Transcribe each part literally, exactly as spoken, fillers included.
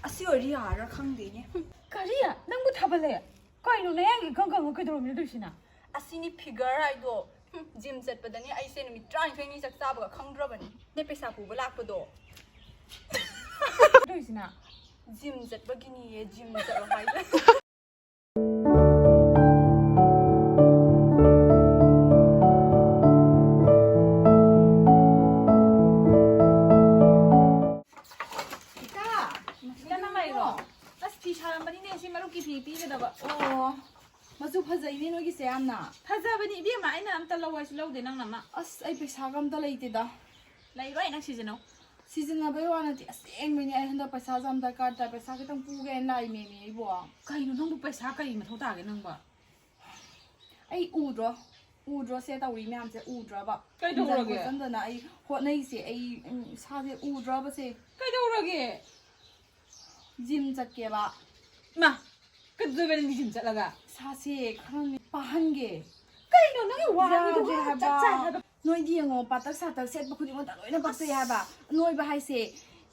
ꯑꯁꯤ ꯑꯣꯏꯔꯗꯤ ꯌꯥꯔꯥ ꯈꯪꯗꯦꯅꯦ꯫ ꯀꯔꯤ? ꯅꯪꯕꯨ ꯊꯥꯕꯜꯂꯦ? ꯀꯩꯅꯣ ꯅꯌꯥꯡꯒꯤ ꯏꯀꯪ ꯀꯪꯉ ꯀꯩꯗꯧꯔꯝꯃꯤꯅꯣ ꯇꯧꯔꯤꯁꯤꯅ? ꯑꯁꯤꯅꯤ figure ꯍꯥꯏꯗꯣ꯫ ꯍꯨꯝ, gym ꯆꯠꯄꯗꯅꯤ ꯑꯩꯁꯦ ꯅꯨꯃꯤꯠ ꯇꯔꯥꯅꯤꯊꯣꯏꯅꯤ ꯆꯥꯛ ꯆꯥꯕꯒ ꯈꯪꯗ꯭ꯔꯕꯅꯤ꯫ ꯅꯦ ꯄꯩꯁꯥ ꯄꯨꯕ ꯂꯥꯛꯄꯗꯣ꯫ ꯇꯧꯔꯤꯁꯤꯅ? Gym ꯆꯠꯄꯒꯤꯅꯤꯌꯦ, gym ꯆꯠꯂꯣ ꯍꯥꯏꯗꯣ꯫ ꯏꯇꯥ, ꯏꯇꯥ, ꯅꯪ ꯂꯩꯔꯣ? ꯑꯁ, ꯐꯤ ꯁꯥꯔꯝꯕꯅꯤꯅꯦ, ꯁꯤ ꯃꯔꯨꯞꯀꯤ ꯐꯤ ꯄꯤꯒꯗꯕ꯫ ꯑꯣ, ꯃꯆꯨ ꯐꯖꯩꯅꯦ ꯅꯣꯏꯒꯤꯁꯦ ꯌꯥꯝꯅ꯫ ꯐꯖꯕꯅꯤ ꯏꯕꯦꯝꯃ, ꯑꯩꯅ ꯑꯝꯇ ꯂꯧ ꯍꯥꯏꯁꯨ ꯂꯧꯗꯦ ꯅꯪꯅ ꯑꯃ꯫ ꯑꯁ, ꯑꯩ ꯄꯩꯁꯥꯒ ꯑꯝꯇ ꯂꯩꯇꯦꯗ꯫ ꯂꯩꯔꯣꯏ, ꯅꯪ ꯁꯤꯖꯤꯟꯅꯧ꯫ ꯁꯤꯖꯤꯟꯅꯕꯩ ꯋꯥ ꯅꯠꯇꯦ, ꯑꯁꯦꯡꯕꯩꯅꯦ, ꯑꯩ ꯍꯟꯗꯛ ꯄꯩꯁꯥꯁꯦ ꯌꯥꯝ ꯗꯔꯀꯥꯔ ꯇꯥꯏ, ꯄꯩꯁꯥ ꯈꯤꯇꯪ ꯄꯨꯒꯦꯅ ꯂꯥꯛꯏꯅꯦꯃꯤ ꯑꯩꯕꯣ꯫ ꯀꯩꯅꯣ ꯅꯪꯕꯨ ꯄꯩꯁꯥ ꯀꯩ ꯃꯊꯧ ꯇꯥꯒꯦ ꯅꯪꯕꯣ? ꯑꯩ ꯎꯗ꯭ꯔꯣ? ꯎꯗ꯭ꯔꯣ ꯁꯦ ꯇꯧꯔꯤ ꯃꯌꯥꯝꯁꯦ? ꯎꯗ꯭ꯔꯕ? ꯀꯩꯗꯧꯔꯒꯦ? ꯍꯦꯟꯖꯟ ꯈꯣꯠꯆꯟꯗꯅ ꯑꯩ ꯍꯣꯠꯅꯩꯁꯦ, ꯑꯩ, ꯎꯝ, ꯏꯁꯥꯁꯦ ꯎꯗ꯭ꯔꯕꯁꯦ? ꯀꯩꯗꯧꯔꯒꯦ? Gym ꯆꯠꯀꯦꯕ꯫ ꯃꯥ, ꯀꯩꯗꯧꯗꯣꯏꯕ ꯅꯪꯗꯤ gym ꯆꯠꯂꯒ? ꯏꯁꯥꯁꯦ ꯈꯔ ꯄꯥꯍꯟꯒꯦ꯫ ꯀꯩꯅꯣ ꯅꯪꯒꯤ ꯋꯥ ꯉꯥꯡꯉꯤꯗꯨꯕꯨ? ꯌꯥꯗ꯭ꯔꯦ ꯍꯥꯏꯕ꯫ ꯆꯞ ꯆꯥꯏ ꯍꯥꯏꯕ꯫ ꯅꯣꯏꯗꯤ ꯌꯦꯡꯉꯣ, ꯄꯥꯇꯛ ꯁꯥꯇꯛ ꯁꯦꯠꯄ ꯈꯨꯗꯤꯡꯃꯛꯇ ꯂꯣꯏꯅ ꯄꯛꯆꯩ ꯍꯥꯏꯕ꯫ ꯅꯣꯏꯕ ꯍꯥꯏꯁꯦ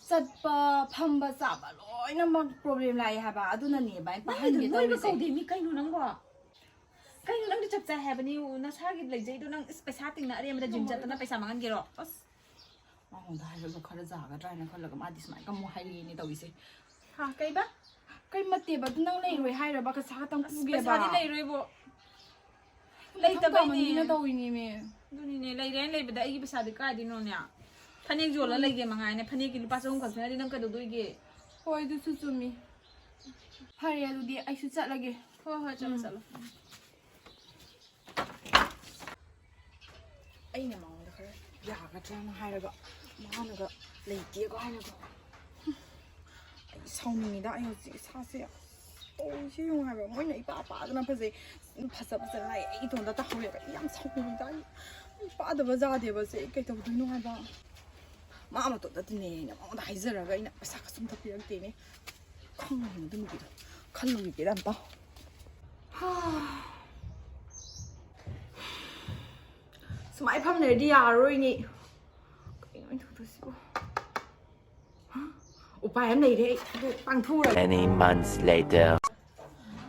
ꯆꯠꯄ, ꯐꯝꯕ, ꯆꯥꯕ ꯂꯣꯏꯅꯃꯛ problem ꯂꯥꯛꯑꯦ ꯍꯥꯏꯕ꯫ ꯑꯗꯨꯅꯅꯦꯕ ꯑꯩꯅ ꯄꯥꯍꯟꯒꯦ ꯇꯧꯔꯤꯁꯦ꯫ ꯅꯣꯏꯕ ꯀꯧꯗꯦ ꯃꯤ, ꯀꯩꯅꯣ ꯅꯪꯕꯣ? ꯀꯩꯅꯣ ꯅꯪꯗꯤ ꯆꯞ ꯆꯥꯏ ꯍꯥꯏꯕꯅꯤ, ꯅꯁꯥꯒꯤ ꯂꯩꯖꯩꯗꯣ ꯅꯪ꯫ ꯏꯁ, ꯄꯩꯁꯥ ꯇꯤꯡꯅ ꯑꯔꯦꯝꯕꯗ gym ꯆꯠꯇꯅ ꯄꯩꯁꯥ ꯃꯥꯡꯍꯟꯒꯦꯔꯣ? ꯑꯁ, ꯃꯉꯣꯟꯗ ꯍꯥꯏꯔꯒ ꯈꯔ ꯌꯥꯒꯗ꯭ꯔꯥ ꯍꯥꯏꯅ ꯈꯜꯂꯒ ꯃꯥꯗꯤ ꯁꯨꯃꯥꯏꯅ ꯑꯃꯨꯛ ꯍꯥꯏꯔꯛꯑꯦꯅꯦ ꯇꯧꯔꯤꯁꯦ꯫ ꯍꯥ, ꯀꯩꯕ? ꯀꯩꯝ ꯅꯠꯇꯦꯕ, ꯑꯗꯨ ꯅꯪ ꯂꯩꯔꯣꯏ ꯍꯥꯏꯔꯕ? ꯄꯩꯁꯥ ꯈꯛꯇꯪ ꯑꯁ, ꯄꯨꯒꯦꯕ꯫ ꯄꯩꯁꯥꯗꯤ ꯂꯩꯔꯣꯏꯕꯣ꯫ ꯃꯊꯧ ꯂꯩꯇꯕꯩꯅꯦ꯫ ꯇꯥꯃꯟꯒꯤꯅ ꯇꯧꯔꯤꯅꯦꯃꯤ꯫ ꯑꯗꯨꯅꯤꯅꯦ, ꯂꯩꯔꯦ ꯍꯥꯏꯅ ꯂꯩꯕꯗ ꯑꯩꯒꯤ ꯄꯩꯁꯥꯗꯤ ꯀꯥꯏꯗꯩꯅꯣꯅꯦ? ꯐꯅꯦꯛ ꯌꯣꯜꯂ ꯎꯝ꯫ ꯂꯩꯒꯦ ꯃꯉꯥꯏꯅꯦ, ꯐꯅꯦꯛꯀꯤ ꯂꯨꯄꯥ ꯆꯍꯨꯝ ꯈꯛꯇꯅꯗꯤ ꯅꯪ ꯀꯩꯗꯧꯗꯣꯏꯒꯦ? ꯍꯣꯏ, ꯑꯗꯨꯁꯨ ꯆꯨꯝꯃꯤ꯫ ꯐꯔꯦ, ꯑꯗꯨꯗꯤ ꯑꯩꯁꯨ ꯆꯠꯂꯒꯦ꯫ ꯍꯣꯏ, ꯍꯣꯏ, ꯆꯠꯂꯣ, ꯎꯝ꯫ ꯆꯠꯂꯣ꯫ ꯑꯩꯅ ꯃꯉꯣꯟꯗ ꯈꯔ ꯌꯥꯒꯗ꯭ꯔꯥꯅ ꯍꯥꯏꯔꯒ, ꯃꯥꯅꯒ ꯂꯩꯇꯦꯒ ꯍꯥꯏꯔꯒ꯫ ꯑꯩ ꯁꯥꯎꯅꯤꯡꯉꯤꯗ, ꯑꯩ ꯍꯧꯖꯤꯛ ꯏꯁꯥꯁꯦ ꯇꯧꯔꯤꯁꯦ ꯌꯦꯡꯉꯨ ꯍꯥꯏꯕ꯫ ꯃꯣꯏꯅ ꯏꯄꯥ ꯄꯥꯗꯅ ꯐꯖꯩ, ꯐꯖ ꯐꯖꯅ ꯂꯥꯛꯑꯦ, ꯑꯩ ꯏꯇꯣꯝꯇ ꯇꯥꯍꯧꯔꯦꯕ꯫ ꯑꯩ ꯌꯥꯝ ꯁꯥꯎꯅꯤꯡꯉꯤꯗ, ꯑꯩ, ꯑꯩ ꯄꯥꯗꯕ ꯌꯥꯗꯦꯕ ꯁꯦ, ꯑꯩ ꯀꯩꯗꯧꯗꯣꯏꯅꯣ ꯍꯥꯏꯕ꯫ ꯃꯥ ꯃꯇꯣꯝꯇ ꯇꯤꯟꯅꯩ ꯍꯥꯏꯅ ꯃꯉꯣꯟꯗ ꯍꯥꯏꯖꯔꯒ ꯑꯩꯅ ꯄꯩꯁꯥ ꯀꯩꯁꯨꯝꯇ ꯄꯤꯔꯛꯇꯦꯅꯦ꯫ ꯈꯪꯉꯨꯅꯨ ꯑꯗꯨ ꯅꯨꯄꯤꯗꯣ, ꯈꯜꯂꯨꯈꯤꯒꯦꯗ ꯑꯝꯇ꯫ ꯍꯥ꯫ ꯁꯨꯃꯥꯏ ꯐꯝ ꯂꯩꯔꯗꯤ ꯌꯥꯔꯔꯣꯏꯅꯦ꯫ ꯀꯩꯅꯣ ꯑꯩꯅ ꯇꯧꯗꯣꯏꯁꯤꯕꯣ? ꯍꯥ? ꯎꯄꯥꯏ ꯑꯃ ꯂꯩꯔꯦ, ꯑꯩ ꯑꯗꯨ ꯄꯥꯡꯊꯣꯛꯎꯔꯒꯦ꯫ Many months later.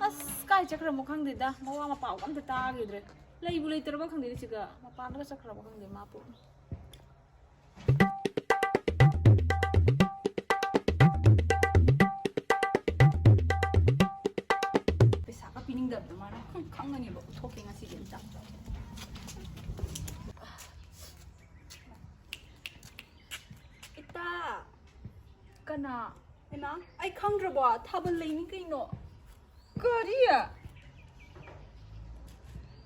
ꯑꯁ, ꯀꯥꯏ ꯆꯠꯈ꯭ꯔꯃꯣ ꯈꯪꯗꯦꯗ, ꯃꯋꯥ ꯃꯄꯥꯎꯒ ꯑꯝꯇ ꯇꯥꯈꯤꯗ꯭ꯔꯦ꯫ ꯂꯩꯕꯨ ꯂꯩꯇ꯭ꯔꯕ ꯈꯪꯗꯦ, ꯁꯤꯒ ꯃꯄꯥꯟꯗꯒ ꯆꯠꯈ꯭ꯔꯕ ꯈꯪꯗꯦ ꯃꯥꯕꯨ꯫ ꯄꯩꯁꯥꯒ ꯄꯤꯅꯤꯡꯗꯕꯗꯣ ꯃꯥꯅ꯫ ꯍꯨꯝ, ꯈꯪꯒꯅꯦꯕ꯫ ꯎꯠꯊꯣꯛꯀꯦ ꯉꯁꯤꯗꯤ ꯑꯝꯇ꯫ ꯏꯇꯥ! ꯀꯅꯥ? ꯏꯃꯥ, ꯑꯩ ꯈꯪꯗ꯭ꯔꯕꯣ? ꯊꯥꯕꯜ ꯂꯩꯅꯤ ꯀꯩꯅꯣ꯫ ꯀꯔꯤ?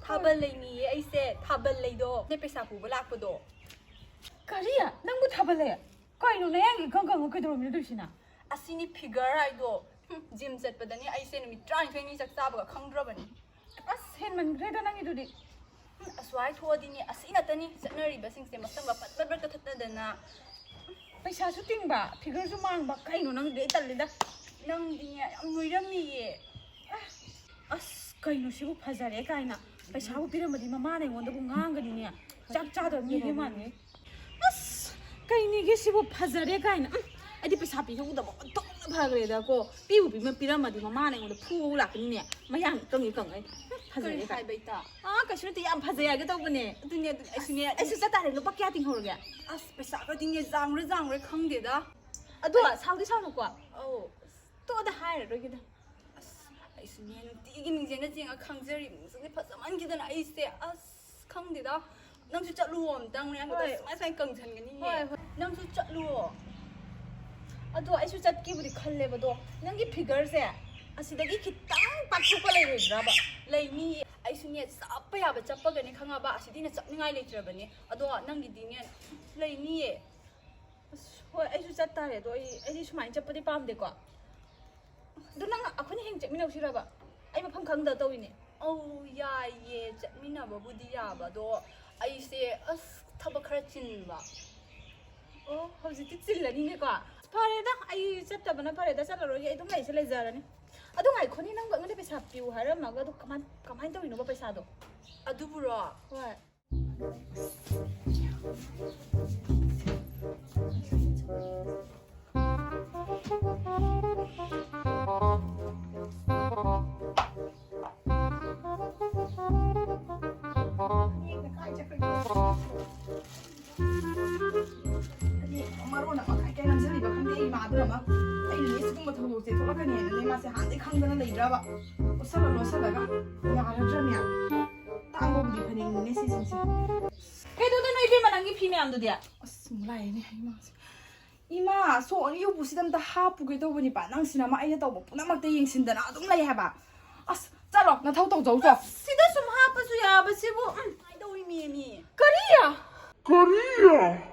ꯊꯥꯕꯜ ꯂꯩꯅꯤꯌꯦ ꯑꯩꯁꯦ, ꯊꯥꯕꯜ ꯂꯩꯗꯣ꯫ ꯅꯣꯏ ꯄꯩꯁꯥ ꯄꯨꯕ ꯂꯥꯛꯄꯗꯣ꯫ ꯀꯔꯤ? ꯅꯪꯕꯨ ꯊꯥꯕꯜ ꯂꯩ? ꯀꯩꯅꯣ ꯅꯌꯥꯡ ꯏꯀꯪ ꯀꯪꯉ ꯀꯩꯗꯧꯔꯝꯃꯤꯅꯣ ꯇꯧꯔꯤꯁꯤꯅ? ꯑꯁꯤꯅꯤ figure ꯍꯥꯏꯗꯣ꯫ ꯍꯨꯝ, gym ꯆꯠꯄꯗꯅꯤ ꯑꯩꯁꯦ ꯅꯨꯃꯤꯠ ꯇꯔꯥꯅꯤꯊꯣꯏꯅꯤ ꯆꯥꯛ ꯆꯥꯕꯒ ꯈꯪꯗ꯭ꯔꯕꯅꯤ꯫ ꯑꯁ, ꯍꯦꯟꯃꯟꯈ꯭ꯔꯦꯗ ꯅꯪꯒꯤꯗꯨꯗꯤ꯫ ꯎꯝ, ꯑꯁ꯭ꯋꯥꯏ ꯊꯣꯛꯑꯗꯤꯅꯦ, ꯑꯁꯤ ꯉꯥꯛꯇꯅꯤ ꯆꯠꯅꯔꯤꯕꯁꯤꯡꯁꯦ, ꯃꯁꯝꯒ ꯄꯠ ꯄꯠ ꯄꯠ ꯀꯛꯊꯠꯅꯗꯅ꯫ ꯄꯩꯁꯥꯁꯨ ꯇꯤꯡꯕ, figureꯁꯨ ꯃꯥꯡꯕ, ꯀꯩꯅꯣ ꯅꯪꯗꯤ? ꯑꯩ ꯇꯜꯂꯤꯗ꯫ ꯅꯪꯗꯤꯅꯦ, ꯌꯥꯝ ꯅꯣꯏꯔꯝꯃꯤꯌꯦ꯫ ꯑꯁ, ꯀꯩꯅꯣ ꯁꯤꯕꯨ ꯐꯖꯔꯦ ꯀꯥꯏꯅ? ꯄꯩꯁꯥꯕꯨ ꯄꯤꯔꯝꯃꯗꯤ ꯃꯃꯥꯅ ꯑꯩꯉꯣꯟꯗꯕꯨ ꯉꯥꯡꯒꯅꯤꯅꯦ꯫ ꯆꯥꯛ ꯆꯥꯗꯕ ꯃꯤꯒꯤ ꯃꯥꯟꯅꯤ꯫ ꯑꯁ, ꯀꯩꯅꯤꯒꯦ ꯁꯤꯕꯨ ꯐꯖꯔꯦ ꯀꯥꯏꯅ? ꯎꯝ, ꯑꯩꯗꯤ ꯄꯩꯁꯥ ꯄꯤꯍꯧꯗꯕ ꯑꯣꯟꯊꯣꯛꯅ ꯐꯈ꯭ꯔꯦꯗꯀꯣ꯫ ꯄꯤꯕꯨ ꯄꯤꯃ-, ꯄꯤꯔꯝꯃꯗꯤ ꯃꯃꯥꯅ ꯑꯩꯉꯣꯟꯗ ꯐꯨꯕꯕꯨ ꯂꯥꯛꯀꯅꯤꯅꯦ꯫ ꯃꯌꯥꯡ ꯏꯀꯪ ꯏꯀꯪ ꯑꯩ꯫ ꯎꯝ, ꯐꯖꯔꯦ ꯀꯔꯤ ꯀꯥꯏꯅ꯫ ꯍꯥꯏꯕ ꯏꯇꯥ? ꯑꯥ, ꯀꯩꯁꯨ ꯅꯠꯇꯦ, ꯌꯥꯝ ꯐꯖꯩ ꯍꯥꯏꯒꯦ ꯇꯧꯕꯅꯦ꯫ ꯑꯗꯨꯅꯦ, ꯑꯗꯨꯅꯦ, ꯑꯩꯁꯨꯅꯦ, ꯑꯩꯁꯨ ꯆꯠꯇꯥꯔꯦ꯫ ꯂꯨꯄꯥ ꯀꯌꯥ ꯇꯤꯡꯍꯧꯔꯒꯦ? ꯑꯁ, ꯄꯩꯁꯥꯒꯗꯤꯅꯦ, ꯖꯥꯡꯔꯦ, ꯖꯥꯡꯔꯦ, ꯈꯪꯗꯦꯗ꯫ ꯑꯗꯣ, ꯑꯩ ꯁꯥꯎꯗꯤ ꯁꯥꯎꯅꯨꯀꯣ꯫ ꯑꯧ꯫ ꯇꯣꯛꯑꯣꯗ, ꯍꯥꯏꯔꯔꯣꯏꯒꯦꯗ꯫ ꯑꯁ, ꯑꯩꯁꯨꯅꯦ, ꯅꯨꯡꯇꯤꯒꯤ ꯃꯤꯡꯁꯦꯜꯗ ꯌꯦꯡꯉ ꯈꯪꯖꯔꯤꯕꯅꯤ꯫ ꯃꯁꯛꯁꯦ ꯐꯖꯃꯟꯈꯤꯗꯅ ꯑꯩꯁꯦ, ꯑꯁ, ꯈꯪꯗꯦꯗ꯫ ꯅꯪꯁꯨ ꯆꯠꯂꯨꯋꯣ ꯑꯝꯇꯪ, ꯅꯌꯥꯡꯗꯣ ꯍꯣꯏ꯫ ꯁꯨꯃꯥꯏ ꯁꯨꯃꯥꯏꯅ ꯀꯪꯁꯟꯒꯅꯤꯌꯦ꯫ ꯍꯣꯏ, ꯍꯣꯏ꯫ ꯅꯪꯁꯨ ꯆꯠꯂꯨꯋꯣ꯫ ꯑꯗꯣ ꯑꯩꯁꯨ ꯆꯠꯀꯦꯕꯨꯗꯤ ꯈꯜꯂꯦꯕ, ꯑꯗꯣ ꯅꯪꯒꯤ figureꯁꯦ ꯑꯁꯤꯗꯒꯤ ꯈꯤꯇꯪ ꯄꯥꯛꯊꯣꯛꯄ ꯂꯩꯔꯣꯏꯗ꯭ꯔꯕ? ꯂꯩꯅꯤꯌꯦ꯫ ꯑꯩꯁꯨꯅꯦ, ꯆꯞꯄ ꯌꯥꯕ ꯆꯞꯄꯒꯅꯦ, ꯈꯪꯉꯕ? ꯑꯁꯤꯗꯤ ꯅ ꯆꯞꯅꯤꯡꯉꯥꯏ ꯂꯩꯇ꯭ꯔꯕꯅꯦ꯫ ꯑꯗꯣ ꯅꯪꯒꯤꯗꯤꯅꯦ, ꯂꯩꯅꯤꯌꯦ꯫ ꯑꯁ, ꯍꯣꯏ, ꯑꯩꯁꯨ ꯆꯠꯇꯥꯔꯦ꯫ ꯑꯗꯣ ꯑꯩ, ꯑꯩꯗꯤ ꯁꯨꯃꯥꯏꯅ ꯆꯠꯄꯗꯤ ꯄꯥꯝꯗꯦꯀꯣ꯫ ꯑꯗꯣ ꯅꯪ, ꯑꯩꯈꯣꯏꯅꯤ ꯍꯌꯦꯡ ꯆꯠꯃꯤꯟꯅꯧꯁꯤꯔꯕ? ꯑꯩ ꯃꯐꯝ ꯈꯪꯗ ꯇꯧꯔꯤꯅꯦ꯫ ꯑꯧ, ꯌꯥꯏꯌꯦ, ꯆꯠꯃꯤꯟꯅꯕꯕꯨꯗꯤ ꯌꯥꯕ, ꯑꯗꯣ ꯑꯩꯁꯦ, ꯑꯁ, ꯊꯕꯛ ꯈꯔ ꯆꯤꯟꯕ꯫ ꯑꯣ, ꯍꯧꯖꯤꯛꯇꯤ ꯆꯤꯜꯂꯅꯤꯅꯦꯀꯣ꯫ ꯐꯔꯦꯗ, ꯑꯩ ꯆꯠꯇꯕꯅ ꯐꯔꯦꯗ, ꯆꯠꯂꯔꯣꯏꯒꯦ, ꯑꯩ ꯑꯗꯨꯝ ꯂꯩꯁꯦ, ꯂꯩꯖꯔꯅꯤ꯫ ꯑꯗꯣ ꯉꯥꯏꯈꯣꯅꯦ, ꯅꯪꯕꯨ ꯑꯩꯉꯣꯟꯗ ꯄꯩꯁꯥ ꯄꯤꯌꯨ ꯍꯥꯏꯔꯝꯃꯒ, ꯑꯗꯣ ꯀꯃꯥꯏ-, ꯀꯃꯥꯏꯅ ꯇꯧꯔꯤꯅꯣꯕ ꯄꯩꯁꯥꯗꯣ? ꯑꯗꯨꯕꯨꯔꯣ? ꯍꯣꯏ꯫ ꯃꯔꯣꯟ ꯑꯃ ꯀꯥꯏ ꯀꯥꯏ ꯉꯥꯡꯁꯤꯜꯂꯤꯕ ꯈꯪꯗꯦ꯫ ꯑꯩ ꯏꯃꯥꯗꯨꯅ ꯑꯃ ꯑꯩꯅ ꯁꯤꯒꯨꯝꯕ ꯊꯧꯗꯣꯛꯁꯦ ꯊꯣꯛꯂꯛꯀꯅꯤ ꯍꯥꯏꯅꯅꯦ ꯃꯥꯁꯦ ꯍꯥꯟꯅꯗꯩ ꯈꯪꯗꯅ ꯂꯩꯕ꯭ꯔꯕ? ꯂꯣꯠꯁꯜꯂ ꯂꯣꯠꯁꯜꯂꯒ ꯌꯥꯔꯗ꯭ꯔꯅꯦ? ꯇꯥꯡꯕꯕꯨꯗꯤ ꯐꯅꯦꯛꯅꯤꯅꯦ ꯁꯤꯁꯤꯡꯁꯦ꯫ ꯀꯩꯗꯧꯗꯣꯏꯅꯣ ꯏꯕꯦꯝꯃ ꯅꯪꯒꯤ ꯐꯤ ꯃꯌꯥꯝꯗꯨꯗꯤ? ꯑꯁ ꯑꯃꯨꯛ ꯂꯥꯛꯑꯦꯅꯦ ꯏꯃꯥꯁꯦ꯫ ꯏꯃꯥ, ꯁꯣꯛ ꯑꯅꯤ ꯎꯄꯨꯁꯤꯗ ꯑꯝꯇ ꯍꯥꯞꯄꯨꯒꯦ ꯇꯧꯕꯅꯤꯕ꯫ ꯅꯪꯁꯤꯅ ꯑꯃ ꯑꯩꯅ ꯇꯧꯕ ꯄꯨꯝꯅꯃꯛꯇ ꯌꯦꯡꯁꯤꯟꯗꯅ ꯑꯗꯨꯝ ꯂꯩ ꯍꯥꯏꯕ꯫ ꯑꯁ ꯆꯠꯂꯣ, ꯅꯊꯧ ꯇꯧꯖꯧ ꯆꯣ꯫ ꯁꯤꯗ ꯁꯨꯝ ꯍꯥꯞꯄꯁꯨ ꯌꯥꯕꯁꯤꯕꯨ꯫ ꯎꯝ꯫ ꯀꯃꯥꯏꯅ ꯇꯧꯔꯤꯃꯦꯃꯤ? ꯀꯔꯤ? ꯀꯔꯤ?